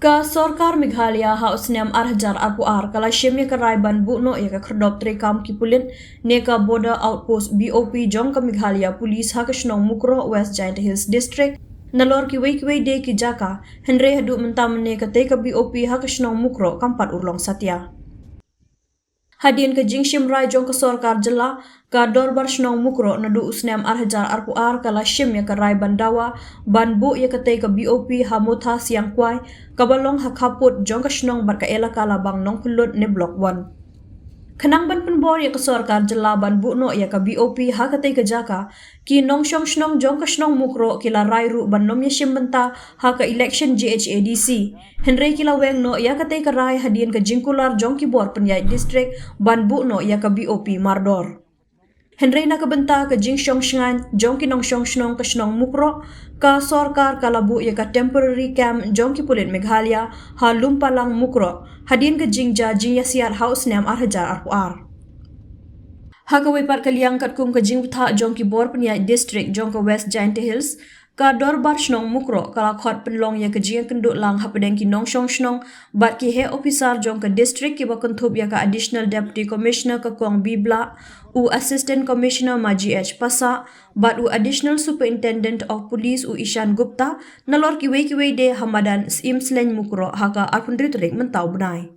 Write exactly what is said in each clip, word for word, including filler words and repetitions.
Ka sorkar Meghalaya ha u snem ar hajar arphew ar ka la shim ïa ka rai ban buh noh ïa ka khyrdop treikam ki pulit ne ka Border Outpost, B O P, jong ka Meghalaya Police ha ka shnong Mukroh, West Jaintia Hills District, nalor kiwei kiwei de ki jaka, hynrei haduh mynta mynne katei ka B O P ha ka shnong Mukroh kam pat urlong satia. Hadien ka jingshim rai jong ka sorkar jylla, ka Dorbar Shnong Mukroh naduh u snem ar hajar arphew ar ka la shim ïa ka rai ban dawa ban buh ïa katei ka B O P ha Motha Siangkwai, kaba long ha khappud jong ka shnong bad ka elaka Labang Nongphyllut ne Block One. Khnang ban pynbor ïa ka sorkar jylla ban buh noh ïa ka B O P ha katei ka jaka, ki nongshong shnong jong ka shnong Mukroh ki la rai ruh ban nym ïashim bynta ha ka election G H A D C. Hynrei ki la weng noh ïa katei ka rai hadien ka jingkular jong ki bor pynïaid district ban buh noh ïa ka B O P mardor. Hynrei na ka bynta ka jingshong shngaiñ jong ki nongshong shnong ka shnong Mukroh, ka sorkar ka la buh ïa ka temporary camp jong ki pulit Meghalaya ha Lumpalang, Mukroh, hadien ka jingjia jingïasiat ha u snem ar hajar arphew ar. Ha kawei pat ka liang, katkum ka jingbthah jong ki bor pynïaid district jong ka West Jaintia Hills, ka Dorbar Shnong Mukroh ka la khot pynlong ïa ka jingïakynduh lang hapdeng ki nongshong shnong bad ki heh ophisar jong ka district kiba kynthup ïa ka Additional Deputy Commissioner ka Kong B Blah, u Assistant Commissioner ma G H Passah, bad u Additional Superintendent of Police u Ishan Gupta, nalor kiwei kiwei de ha madan Syiem Sleiñ Mukroh ha ka arphew hynriew tarik mynta u bnai.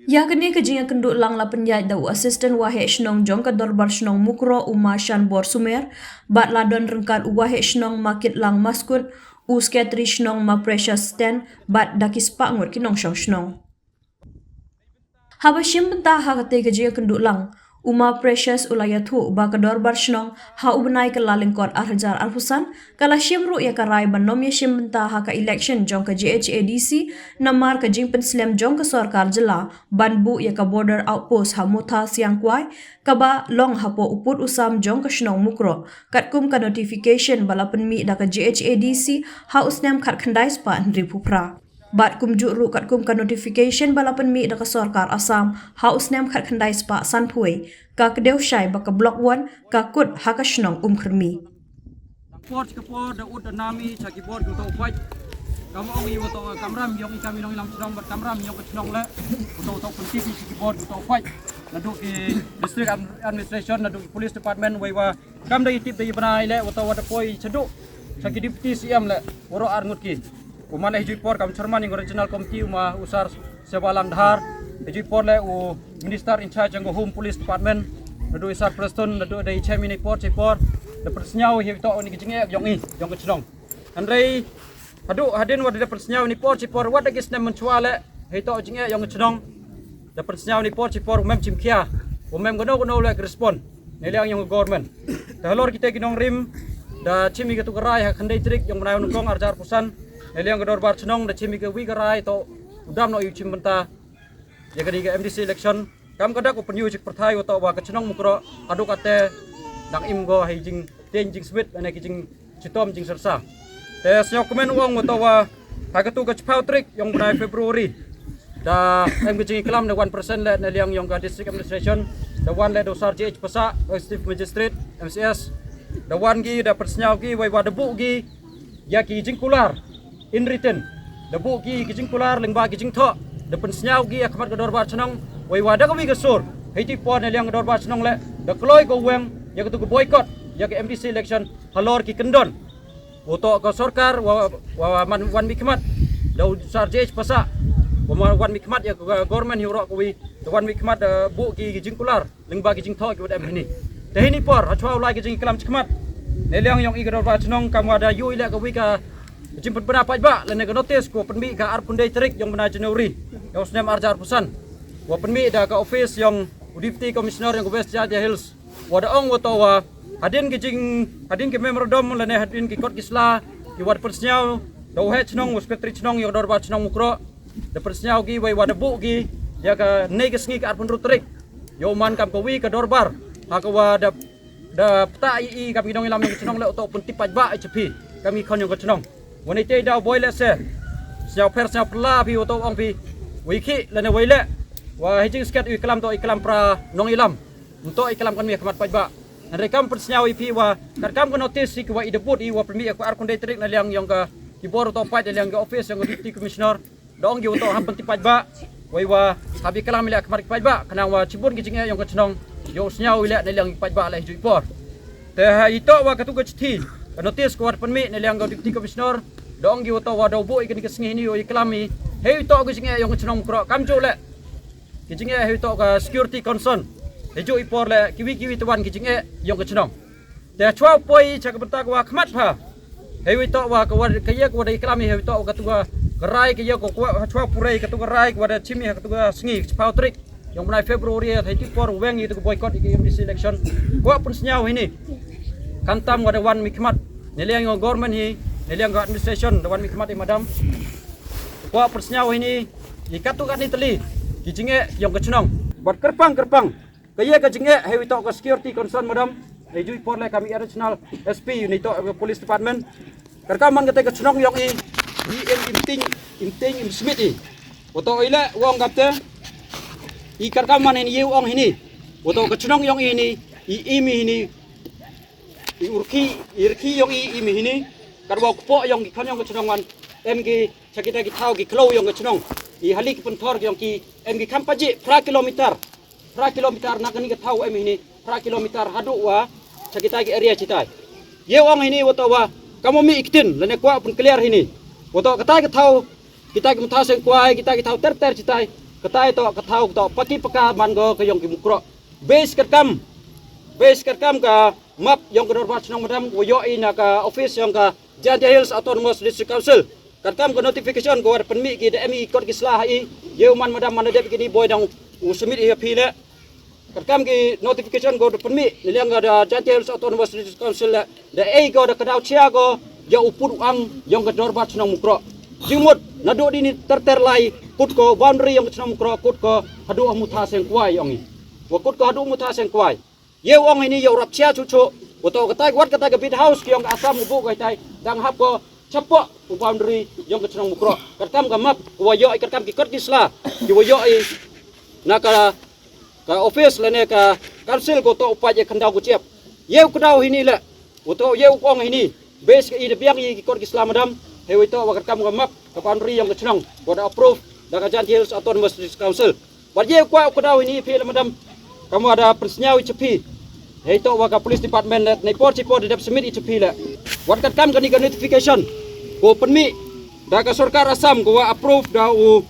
Ïa kane ka jingïakynduh lang la pynïaid da u Assistant Waheh Shnong jong ka Dorbar Shnong Mukroh, u Ma Shanbor Sumer, bad la don ryngkat u Waheh Shnong Ma Kitlang Maskut, u Secretary Shnong Ma Precious Ten, bad da ki spah ngut ki nongshong shnong. Haba shim bynta ha katei ka jingïakynduh lang, u Ma Precious u la ïathuh ba ka Dorbar Shnong ha u bnai Kyllalyngkot ar hajar arphew san ka la shim ruh ïa ka rai ban nym ïashim bynta ha ka election jong ka G H A D C namar ka jingpynslem jong ka sorkar jylla ban buh ïa ka Border Outpost ha Motha Siangkwai, kaba long hapoh u pud u sam jong ka shnong Mukroh, katkum ka notification ba la pynmih da ka G H A D C ha u snem khatkhyndai spah hynriewphew phra. Bad kumjuh ruh katkum ka notification ba la pynmih da ka sorkar Assam ha u snem khatkhyndai spah sanphew wei, ka kdew shai ba ka Block One ka kut ha ka shnong Umkyrmi. Por shi por da ud da nam i sha ki bor ki uto u pait. Kam ong i uto kamram ïong i kam i nongïalam shnong bad kamram ïong ka shnong leh. Uto uto pyntip i sha ki bor ki uto u pait. Naduh ki district ad-, administration, naduh ki police department, wei wa kam da i tip da i bnai leh, uto wa da poi shaduh sha ki deputy C M leh, waroh ar ngut ki. U man leh ha iju i por kam chairman ïong ka regional committee, u Ma u Sar Sebalang Dhar, ha iju i por leh u minister in charge ïong ka Home Police Department, naduh i Sar Preston, naduh da i chem ïa i por shi por, da pynsngew hi uto u ni ka jingeh ïong i, ïong ka shnong. Hynrei haduh hadien wa da pynsngew ïa i por shi por, wat da ki snem mynshuwa leh, hi uto u jingeh ïong ka shnong. Da pynsngew ïa i por shi por, um em jingkhia, um em kano kano leh ka respond na liang ïong ka government. Te halor kita ki nongrim, da shim i katu ka rai ha khyndai tarik ïong u bnai nyngkong ar hajar arphew san, na liang ka Dorbar Shnong da shim i kawi ka rai, to u dam noh ïa u shim bynta ïa kane ka M D C election. Kam ka dak u pyni u jik pyrthai uto wa ka shnong Mukroh haduh kate dang im ko ha i jingtieñ jingsmit, ane ki jing shitom jingsyrsa. Te sngewkmen u ong uto wa ha katu ka shiphew tarik ïong u bnai February, da em ka jingïaklam na one percent leh na liang ïong ka district administration, da wan leh da u Sar J H Passah, Executive Magistrate, M C S, da wan ki da pynsngew ki wei wa da buh ki ïa ki jingkular in written. Da buh ki ki jingkular lyngba ki jingthoh, da pynsngew ki ha khmat ka Dorbar Shnong, wei wa da kawi ka sur, ha iti i por na liang ka Dorbar Shnong leh, da kloi ka weng ïa katu ka boycott ïa ka M D C election halor ki kyndon. Uto ka sorkar wa, wa, wa man wan mih khmat da u Sar J H Passah, wa man wan mih khmat ïa ka government hi waroh kawi, da wan mih khmat da buh ki ki jingkular lyngba ki jingthoh ki wa da em ha ini. Te ha ini i por, ha shuwa u lai ka jingïaklam shakhmat, na liang ïong i ka Dorbar Shnong kam wa da ïoh i leh kawi ka jingpynbna paidbah lane ka notice ko pynmih ka arphew khyndai tarik ïong u bnai January ïong u snem ar hajar arphew san, wa pynmih da ka office ïong u Deputy Commissioner ïong ka West Jaintia Hills, wa da ong uto wa hadien ki jing, hadien ki memorandum lane hadien ki kot ki sla ki wa da pynsngew da u Heh Shnong, u Secretary Shnong ïong ka Dorbar Shnong Mukroh, da pynsngew ki wei wa da buh ki ïa kane ka sngi ka arphew hynriew tarik, ïoh man kam kawi ka dorbar ha ka wa da, da pynta i, i kam ki nongïalam ïong ka shnong leh uto u pyntip paidbah i cha phi kam ki khon ïong ka shnong. Wa ngi te da u boi leh se, sngewpher sngewphylla phi uto u ong phi, wei khih lane wei leh, wa ha i jingskhem i klam to i klam para nongïalam, ym to i klam kan mih ha khmat paidbah. Hynrei kam pynsngew i phi wa katkam ka notice hi ki wa i da buh i wa pynmih ïa ka arphew khyndai tarik na liang ïong ka ki bor uto pait na liang ka office yong ka Deputy Commissioner, da ong ki uto hap ban ti paidbah, wei wa hap i klam i leh khmat ki paidbah, khnang wa chibun ki jingeh yong ka chnong yow sñiaw i leh na liang ki paidbah leh hi ju i por. Te ha ito wa katu ka chithi, ka notice ka wa da pynmih na liang ka Deputy Commissioner, da ong ki uto wa da u buh i kani ka sngi hini yow i klam i, hei ito ka jingeh yong ka chnong Mukroh kam ju leh ki jingeh hei ito ka security concern, hi ju i por leh kiwi kiwi te wan ki jingeh yong ka chnong. Te chwa poi cha ka bynta ka wa khmat pha. Hei wi to wa ka wa ka ya ka wa da i klam i hei wi to wa ka tu ka rai ka ya ka wa chwa purei ka tu ka rai ka wa da chimi ha ka tu ka sngi chipau trik yong bnai February ha ti por weng i tu ka boycott i ka M D C election. Kwa pun sñiaw hini. Kantam wa da wan mi khmat. Ne liang yong government hi, ne liang ka administration da wan mi khmat i madam. Kwa pun sñiaw hini. I katu ka ni tali. Ki jingeh yong ka chnong. Bat kerpang kerpang. Ka ya ka jingeh hei wi to ka security concern madam. Hei ju i por leh kami additional S P uni to ka police department. Kar ka man kata ka chnong yong i. I em im ting im ting im smit i. Wa to i leh wong kata. I kar ka man hini i ong hini. Wa to ka chnong yong i hini. I im i hini. I urki i rki yong i im i hini. Kar wa kpo yong ki kham yong ka chnong wan. Em ki cha kita ki thaw ki klo yong ka chnong. I hali ki pynthor yong ki em ki kham paji phra kilometer. Phra kilometer na kani ka thaw em hini, phra kilometer haduh wa cha kita ki area chitai. Ye ong hini wa to wa, kamo mi iktin, lane kwa pun clear hini. Wa to kita ki thaw, kita ki mutha seng kwai, kita ki thaw ter ter chitai. Kita to ka thaw to paki paka man go ka yong ki Mukroh. Base katkam, base katkam ka map yong ka dorbar chnong madam, wa yo i na ka office yong ka Jaintia Hills Autonomous District Council. Katkam ka notification ko wa da pynmih ki da em i kot ki sla ha i. Ye u man madam man da dep ki ni boi dang u submit i ha phi le. Katkam ki notification ko da pynmih ni liang ka da Jaintia Hills Autonomous District Council le. Da ei ko da ka daw chia ko ya u put u ang yong ka dorbar chnong Mukroh. Jingmut na do di ni ter ter lai kut ko boundary yong ka chnong Mukroh kut ko haduh mutha seng kwai yong i. Wa kut ko haduh mutha seng kwai. Ye u ong hini yow rap chia chu chu. Wa to katai wat katai ka bid house ki yong ka Assam u bu katai dang hap ko chapoh u boundary yong ka chnong Mukroh. Katkam ka map ko wa yo i katkam ki kot ki sla ki wa yo i na ka ka office lane ka council ko to u pait ye khandaw ko chiap. Ye u kdaw hini le. Wa to ye u ong hini. Base ka i da biang i ki kot ki sla madam. Hei wa to wa katkam ka map ka boundary yong ka chnong. Ko da approve da ka Jaintia Hills Autonomous District Council. Wat ye kwa u kdaw hini phi le madam. Kam wa da pynsñiaw i cha phi. Hei to wa ka police department le nei por chi por da dep submit i cha phi le. Wat katkam kani ka notification. Ko pynmih da ka sorkar Assam ko wa approve da u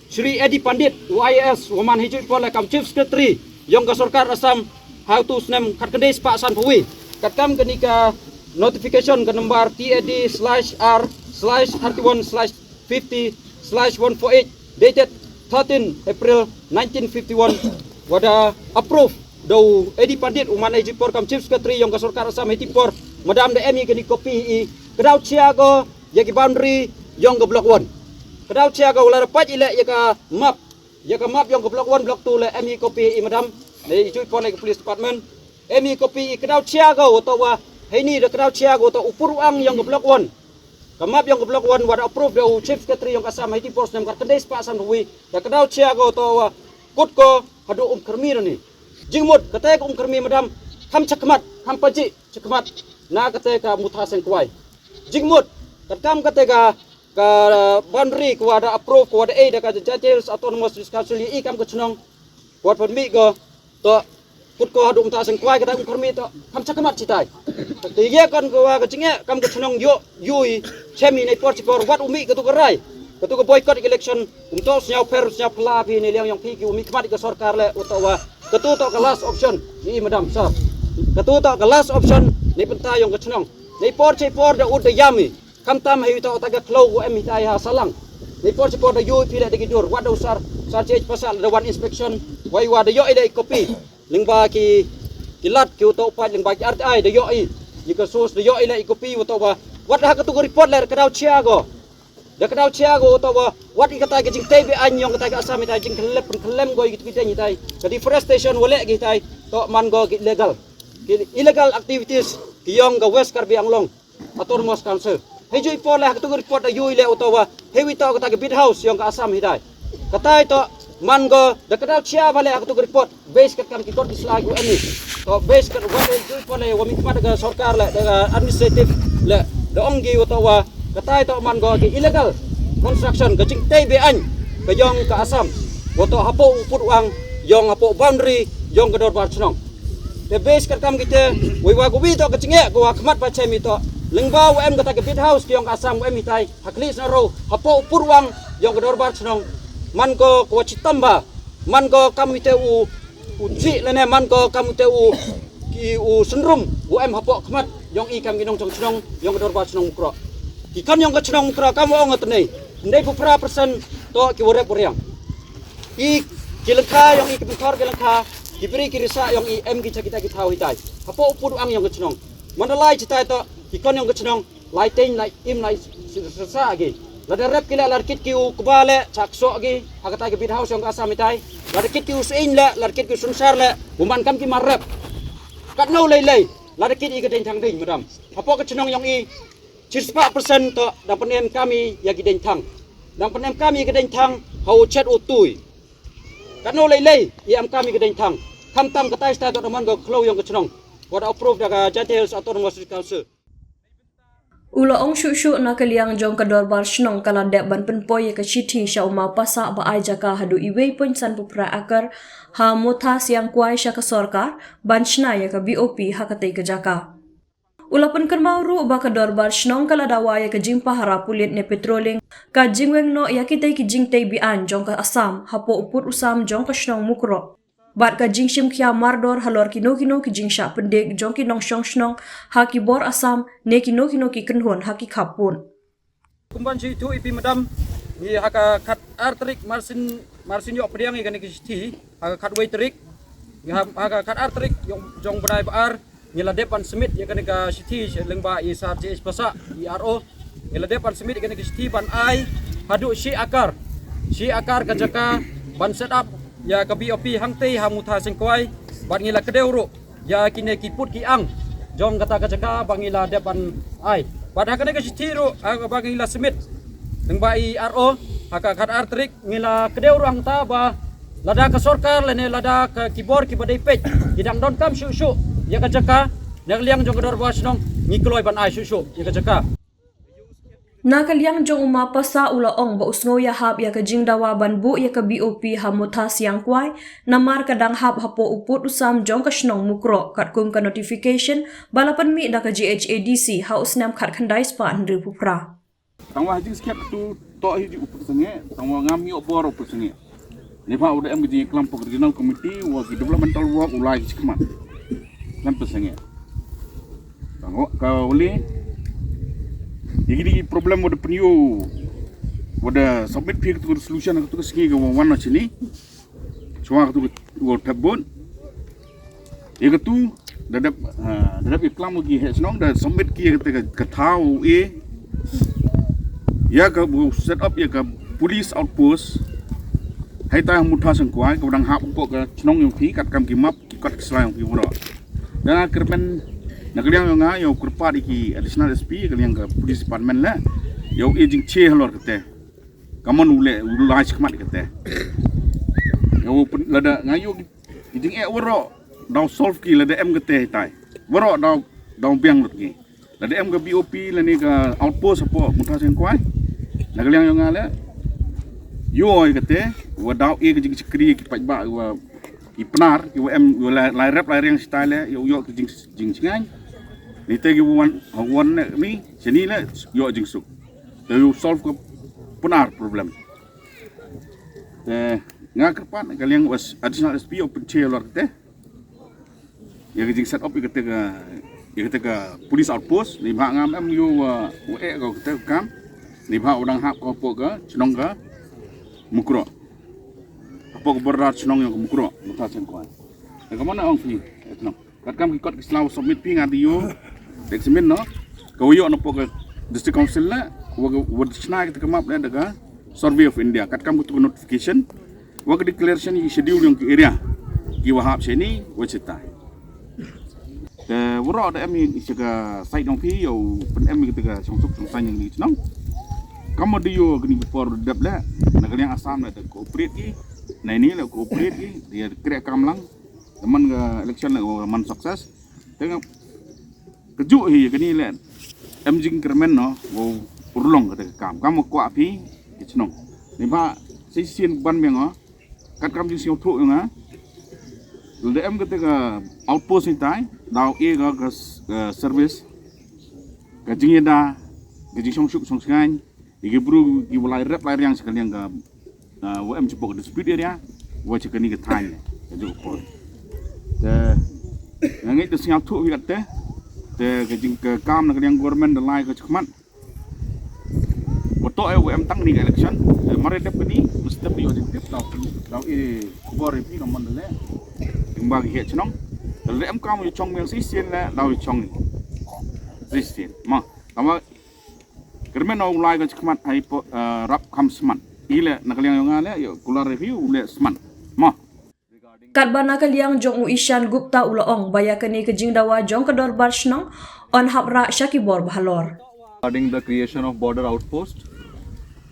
Shri Eddie Pandit u I A S wa man hi ju i por le kam chief secretary yong ka sorkar Assam ha u tu snem khat khyndai spah san phew wi. Katkam kani ka notification ka number T A D slash R slash thirty one slash fifty slash one four eight dated thirteen April nineteen fifty one wa da approve da u Eddie Pandit u man hi ju i por kam chief secretary yong ka sorkar Assam hi ti por madam da em i kani copy i kdaw chia ko ya ki boundary yong ka block one. Kdaw chia ko wa la da pait i le ya ka map ya ka map yong ka block one block two le em i copy i madam. Nei i ju i por le ka police department. Em i copy i kdaw chia ko wa to wa hei ni da kdaw chia ko wa to u pur u ang yong ka block one. Ka map yong ka block one wa da approve da u chief secretary yong ka Assam hi ti por snem khat khyndai spah san phew wi da kdaw chia ko wa to wa kut ko haduh Umkyrmi rani. Jingmut kata ka Umkyrmi madam kham chakmat kham paji chakmat na kata ka mutha seng kwai. Jingmut katkam kata ka ka boundary ko wa da approve ko wa da ei da ka Jaintia Hills Autonomous District Council i kam ka chnong. Ko wa pynmih ko to kut ko haduh mutha seng kwai kata Umkyrmi to kham chakmat chitai. Te ye kon ko wa ka jingeh kam ka chnong yo yui chem i nei por chi por wat u mih katu ka rai katu ka boycott election. Um to sñiaw pher sñiaw phylla phi nei liang yong phi ki u mih khmat i ka sorkar le u to wa katu to ka last option i madam sir. Katu to ka last option nei pynta yong ka chnong. Nei por chi por da ut da yam i. Khamtam hei to ta ka khlaw ko em hitai ha Salang. Nei por chi por da yui phi le da ki dur wat da u sar sar chej pasal da wan inspection. Wai wa da yo i le i copy. Lyngba ki ki lat ki u to pat lyngba ki R T I da yo i. Ni ka sus da yo i le i copy u to wa wat da ha katu ka report le ka daw chia ko. Da ka daw chia ko u to wa wat i kata ka jingtei be an yong kata ka Assam hitai jingkhlem khlem ko i ki tu ki tei hitai. Ka deforestation wa le ki hitai to man ko ki illegal. Ki illegal activities ki yong ka West Karbi Anglong. Autonomous Council. Hei ju i por le ha katu ka report da yui le u to wa hei wi to kata ka bid house yong ka Assam hitai. Katai to man ko da ka daw chia ba le ha katu ka report base katkam ki kot ki sla ki wa ani. To base kat wa le ju i por le wa mih khmat da ka sorkar le da ka administrative le da ong ki u to wa Katai toh man ko ki illegal construction, ka jingtei be-aiñ ka yong ka Assam, wa toh hapoh u pud u ang yong hapoh boundary yong ka dorbar chnong. Te base katkam kite, wei wa ka wi toh ka jingeh ka wa khmat ba chem i toh, lyngba wa em kata ka bid house ka yong ka Assam wa em itai ha khlieh sna ro hapoh u pud u ang yong ka dorbar chnong. Man ko ka wa chitom ba, man ko kam ite u u chi lane man ko kam ite u ki u synrum u em hapoh khmat yong i kam ki nongchong chnong yong ka dorbar chnong Mukroh. Ki khon yong ka chnong Mukroh kam wa ong atne, hynriew phew phra percent toh ki wa rep wa riang. I ki lyngkha yong i, ki pynthor ki lyngkha, ki bri ki risa yong i em ki cha kita ki thaw hitai hapoh u pud u ang yong ka chnong. Mandalay chitai toh ki khon yong ka chnong lai teng lai im lai sisa gi. Lada rep ki leh, lada kit ki u kba leh, chak sok gi ha kata ka bid house yong ka Assam itai. Lada kit ki u seiñ leh, lada kit ki u sunsar leh, u man kam ki mar rep. Katno lei lei lada kit i ka deng thang ding, madam. Hapoh ka chnong yong i, chispah percent toh dang pynem kam i ya ki deng thang. Dang pynem kam i ka deng thang ha u chet u tui. Katno lei lei i em kam i ka deng thang. Khamtam katai stai toh da man ko khloo yong ka chnong wa da approve da ka Jaintia Hills Autonomous District Council. U la ong shuh shuh na ka liang jong ka dorbar chnong ka la dep ban pynpoi ya ka shithi sha u ma Passah ba ai jaka haduh iwei point san phew phra akar ha Motha Siangkwai sha ka sorkar ban shna ya ka B O P ha katei ka jaka. U la pynkynmaw ruh ba ka dorbar chnong ka la dawa ya ka jingpahara pulit ne patrolling ka jingweng noh ya kitei ki jingtei be-aiñ jong ka Assam hapoh u pud u sam jong ka chnong Mukroh. Bad ka jingshim khia mardor halor kino kino ki jingshah pyndik jong ki nongshong chnong ha ki bor Assam ne kino kino ki kynhun ha ki khappud. Kumban shi tu ipi madam, ngi ha ka khat ar tarik marsin, marsin yoh pdiang i kane ki shithi ha ka khat wei tarik. Ngi ha, ha ka khat ar tarik yong jong bnai ba ar ngi la dep ban submit ya kane ka shithi lyngba i Sir J H Passah, i R O. Ngi la dep ban submit ya kane ka shithi ban ai haduh shi akar, shi akar ka jaka ban set up ya ka B O P hangtei ha Motha Siangkwai. Bad ngi la kdew ruh ya kine ki pud ki ang jong kata ka jaka ba ngi la dep ban ai. Bad ha kane ka shithi ruh, ah, ba ngi la submit lyngba i R O ha ka khat ar tarik, ngi la kdew ruh hangta ba lada ka sorkar lane lada ka ki bor ki ba dei peit ki dang donkam shuh shuh ya ka jaka, na ka liang jong ka dorbar chnong ngi kloi ban ai shuh shuh ya ka jaka. Na ka liang jong u ma Passah u la ong ba u sngew ya hap ya ka jingdawa ban buh ya ka B O P ha Motha Siangkwai namar ka dang hap hapoh u pud u sam jong ka chnong Mukroh katkum ka notification ba la pynmih da ka J H A D C ha u snem khat khyndai spah hynriew phew phra. Tangwa ha jingsngewthuh toh hi jong u pynsangeh, tangwa ngam ïoh bor u pynsangeh. Neibhah u da em ka jingïaklam pok regional committee wa ki developmental work u lai ki shikmat. Khlem pynsangeh. Tangwa ka wali. Ïa kine ki problem wa da pynïoh, wa da submit phi katu ka resolution katu ka sngi ka wa wan na shini. Shuwa katu ka wa thep bun. Ïa katu da dep, ah, da dep ïaklam ki heh shnong da submit ki ïa kata ka thaw u e ïa ka bu set up ïa ka police outpost. Hei ta Mutha Sengkwai ka dang hap pok ka shnong ïong phi kat kam ki map ki kot ki sla ïong phi wura. Da nga kyrmen na ka liang ïong nga ïong kyrpad ïa ki additional S P ka liang ka police department la ïong e jingche halor kate. Ka mon u leh u lai shikmat kate. Ïa u lada nga ïoh ki jingeh waroh daw solve ki lada em kate hitai. Waroh daw daw biang lut ki. Lada em ka B O P lane ka outpost hapoh Mutha Sengkwai. Na ka liang ïong nga leh ïoh kate wa daw e ka jingshakri ki paidbah wa i Pnar ki wa em wa lai rep lai riang shitai leh ïoh ïoh ki jing jingshngaiñ. Ni te ki wan wan ne mi shani leh ïoh jingsuk. Te u solve ka Pnar problem. Te nga kyrpad ka liang was additional S P u pynche lor te. Ïa ka jing set up ïa kata ka ïa kata ka police outpost ni bha ngam em ïoh wa wa eh ka kata ka kam. Ni bha u dang hap ka pok ka chnong ka Mukroh. Ka pok ka border chnong ïa ka Mukroh Mutha Sengkwai. Ka mana ong phi chnong. Katkam ki kot ki sla wa submit phi nga dei ïoh examine noh. Ka wa ïoh na pok ka District Council la wa wa shna kita ka map la da ka Survey of India katkam ka tu ka notification wa ka declaration ïa ki schedule ïong ki area ki wa hap shani wa chita. Te waroh da em ïa ka site ïong phi ïa u pynem ïa kita ka shongsuk shongsaiñ ïong ki chnong. Kam wa dei ïoh kini ki por dep la na ka liang Assam la da cooperate ki na ini la cooperate ki da ïa kreh kam lang. Te man ka election la man success. Te nga kajuh hi kani le em jingkyrmen noh wow urlong kata ka kam. Kam kwah phi ki chnong. Ni ba shisien ban meng o. Kat kam jingsngewthuh ïa nga. Lada em kata ka outpost ni tai, daw e ka, ka s-, ka service, ka jingïada, ka jingshong suk shong shngaiñ, ïa ki bru ki walai rep lai riang sha ka liang ka, ah, wa em chipok dispute area, wa cha kani ka thaiñ, ka juk por. Te, nga ngeit da sngewthuh hi kat te, te ka jing ka kam na ka liang government da lai ka chikmat. Wa to e wa em tang ni ka election. Te mare dep kani, mesti dep ni wa jing dep daw kani. Daw e khubor e phi ka mon le. Ing ba ki he chnong. Te le em kam yu chong miang shisien le, daw yu chong ni. Shisien. Ma, tama, kermen o ulai ka chikmat hai po, eh, rap kam smat. Ile na ka liang yong ale, yo, kular e phi u le smat. Ma. Katba na ka liang jong u Ishan Gupta u la ong ba ïa kane ka jingdawa jong ka dorbar shnong yn hap rah sha ki bor ba halor. Regarding the creation of border outpost,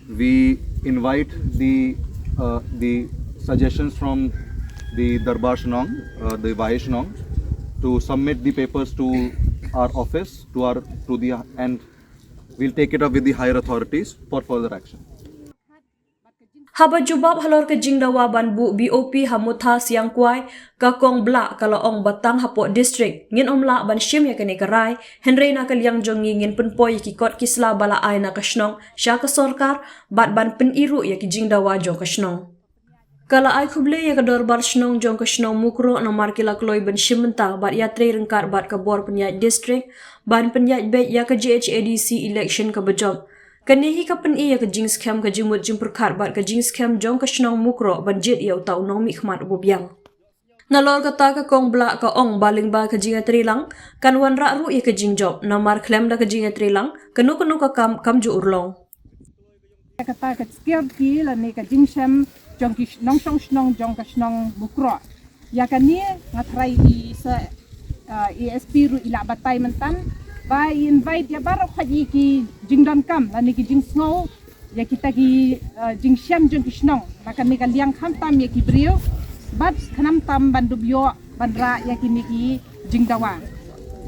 we invite the, uh, the suggestions from the Darbar Shnong, uh, the Waheh Shnong, to submit the papers to our office, to our, to the, and we'll take it up with the higher authorities for further action. Haba jubab halor ka jingdawa ban buh B O P ha Mutha Siangkwai, ka Kong Blah ka la ong ba tang hapoh district ngin ym lah ban shim ïa kane ka rai, hynrei na ka liang jong ngi ngin pynpoi ïa ki kot ki sla ba la ai na ka shnong sha ka sorkar, bad ban pyni ruh ïa ki jingdawa jong ka shnong. Ka la ai khublei ïa ka dorbar shnong jong ka shnong Mukroh namar ki la kloi ban shim bynta bad ïatrei ryngkat bad ka bor pynïaid district ban pynïaid beit ïa ka J H A D C election kaba jop. Kane hi ka pyni ïa ka jingskhem, ka jingmut jingpyrkhat bad ka jingskhem jong ka shnong Mukroh ban jied ïa uta u nongmihkhmat uba biang. Nalor kata ka Kong Blah ka ong ba lyngba ka jingïatreilang kan wanrah ruh ïa ka jingjop, namar khlem da ka jingïatreilang kano kano ka kam kam ju urlong. Kata ka security lane ka jingshem jong ki nongshong shnong jong ka shnong Mukroh. Ïa kane nga tharai i sa, uh, i S P ruh i lah batai mynta ba i invite ïa baroh khoit ïa ki jingdonkam lane ki jingsngew ïa kita ki, uh, jingshem jong ki shnong. Na kane ka liang khamtam ïa ki briew bad khamtam ban dup ïoh ban rah ïa kine ki jingdawa.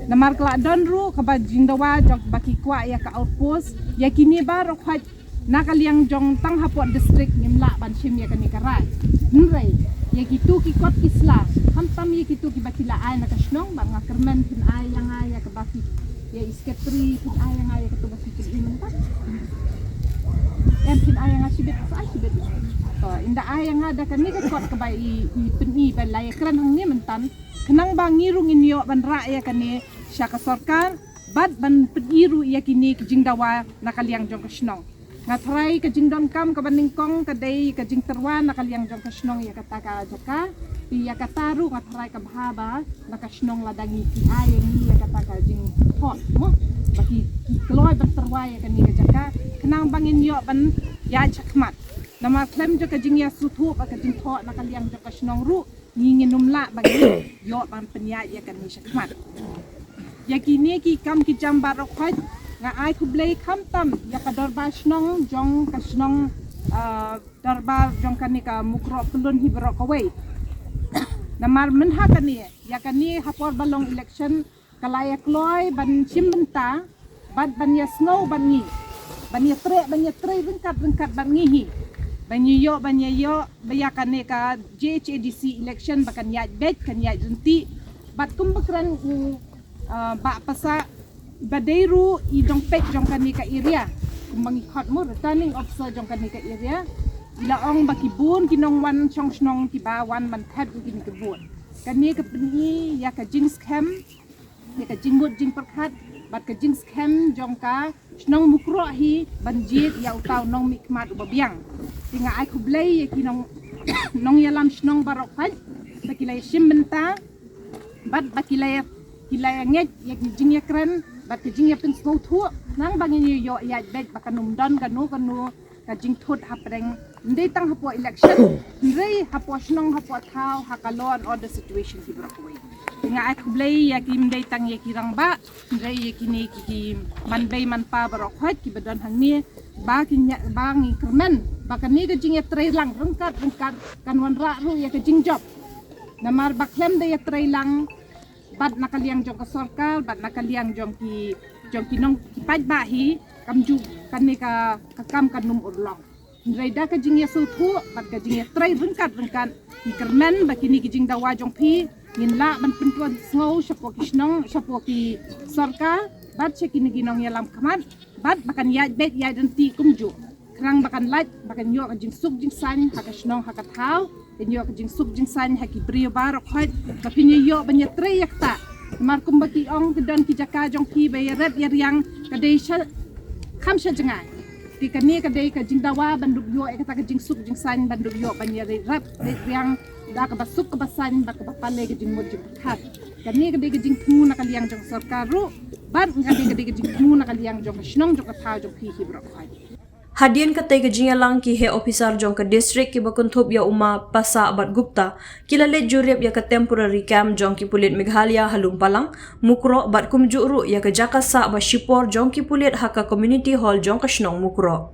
Namar ka la don ruh kaba jingdawa jong ba ki kwah ïa ka outpost, ïa kine baroh khoit na ka liang jong tang hapoh district ngim lah ban shim ïa kane ka rai. Hynrei ïa kitu ki kot ki sla, khamtam ïa kitu kiba ki la ai na ka shnong, bad nga kyrmen phin ai ïa nga ïa kaba ki, ïa i secretary phin ai ïa nga ïa katu ba ki phin i mynta. Em phin ai ïa nga shibit, sa ai shibit. To, ynda ai ïa nga da kane ka kot kaba i, i pyni ba la ïa kren hangne mynta. Khnang ba ngi ruh ngin ïoh ban rah ïa kane sha ka sorkar, bad ban pyni ruh ïa kine ki jingdawa na ka liang jong ka shnong. Nga tharai ka jingdonkam kaba nyngkong ka dei ka jingtyrwa na ka liang jong ka shnong ïa kata ka jaka. Ïa kata ruh nga tharai ka bha ba na ka shnong lada ngi ki ai ïa ngi ïa kata ka jingthoh mo. Ba ki, ki kloi ban tyrwa ïa kane ka jaka. Khnang ba ngin ïoh ban ïaid shakhmat. Namar khlem jong ka jingïasngewthuh bad ka jingthoh na ka liang jong ka shnong ruh, ngi ngin ym lah ba ngi ïoh ban pynïaid ïa kane shakhmat. Ïa kine ki kam ki jam baroh khoit nga ai khublei khamtam ïa ka dorbar shnong jong ka shnong, ah, dorbar jong kane ka Mukroh Pyllun hi baroh kawei. Namar mynha kane, ïa kane ha por ba long election, ka la ïa kloi ban shim bynta bad ban ïa sngew bad ngi, ban ïa treh, ban ïa trei ryngkat ryngkat bad ngi hi, ban ïa ïoh, ban ïa ïoh ba ïa kane ka J H A D C election ba kan ïaid beit, kan ïaid ryntih. Bad kumba kren u, ah, Bah Passah ba dei ruh i nongpeit jong kane ka area, kumba ngi khot mo, returning officer jong kane ka area, i la ong ba ki bun ki nongwan shong shnong kiba wan ban thep ïa kine ki vote. Kane ka pyni ïa ka jingskhem, ïa ka jingmut jingpyrkhat bad ka jingskhem jong ka shnong Mukroh hi ban jied ïa uta u nongmihkhmat uba biang. Te nga ai khublei ïa ki nong, nongïalam shnong baroh khoit ba ki la ïa shim bynta bad ba ki la ïa, ki la ïa ngeit ïa ki jingïakren bad ki jingïapynsngewthuh, khnang ba ngin ïoh ïaid beit ba kan ym don kano kano ka jingthut hapdeng, ym dei tang hapoh election, hynrei hapoh shnong, hapoh thaw, ha ka law and order situation ki baroh kawei. Te nga ai khublei ïa ki, ym dei tang ïa ki rangbah, hynrei ïa kine ki, ki manbei manpa baroh khoit kiba don hangne, ba ki ñiah, ba ngi kyrmen ba kane ka jingïatreilang ryngkat ryngkat kan wanrah ruh ïa ka jingjop. Namar ba khlem da ïatreilang bad na ka liang jong ka sorkar bad na ka liang jong ki, jong ki nong, ki paidbah hi, Kam ju kane ka, ka kam kan nym urlong. Hynrei da ka jingïasngewthuh bad ka jingïatrei ryngkat ryngkat, ngi kyrmen ba kine ki jingdawa jong phi ngin lah ban pynpaw sngewthuh shapoh ki shnong, shapoh ki sorkar bad sha kine ki nongïalam khmat, bad ba kan ïaid beit ïaid ryntih kumjuh. Khnang ba kan lait ba kan ïoh ka jingsuk jingsaiñ ha ka shnong ha ka thaw, kan ïoh ka jingsuk jingsaiñ ha ki briew baroh khoit, ba phin ïoh ban ïatrei ïa kata. Namar kumba ki ong, ka don ki jaka jong phi ba ïarep ïariang ka dei sha, kham sha jngai. Te kane ka dei ka jingdawa ban dup ïoh ïa kata ka jingsuk jingsaiñ, ban dup ïoh ban ïarep ïariang da kaba suk kaba saiñ bad kaba pale ka jingmut jingpyrkhat. Kane ka dei ka jingthmu na ka liang jong sorkar ruh, bad kane ka dei ka jingthmu na ka liang jong ka shnong jong ka thaw jong phi hi baroh khoit. Hadien katei ka jingïalang, ki heh ophisar jong ka district kiba kynthup ïa u Ma Passah bad Gupta ki la leit jurip ïa ka temporary camp jong ki pulit Meghalaya ha Lumpalang, Mukroh bad kumjuh ruh ïa ka jaka sah ba shipor jong ki pulit ha ka community hall jong ka shnong Mukroh.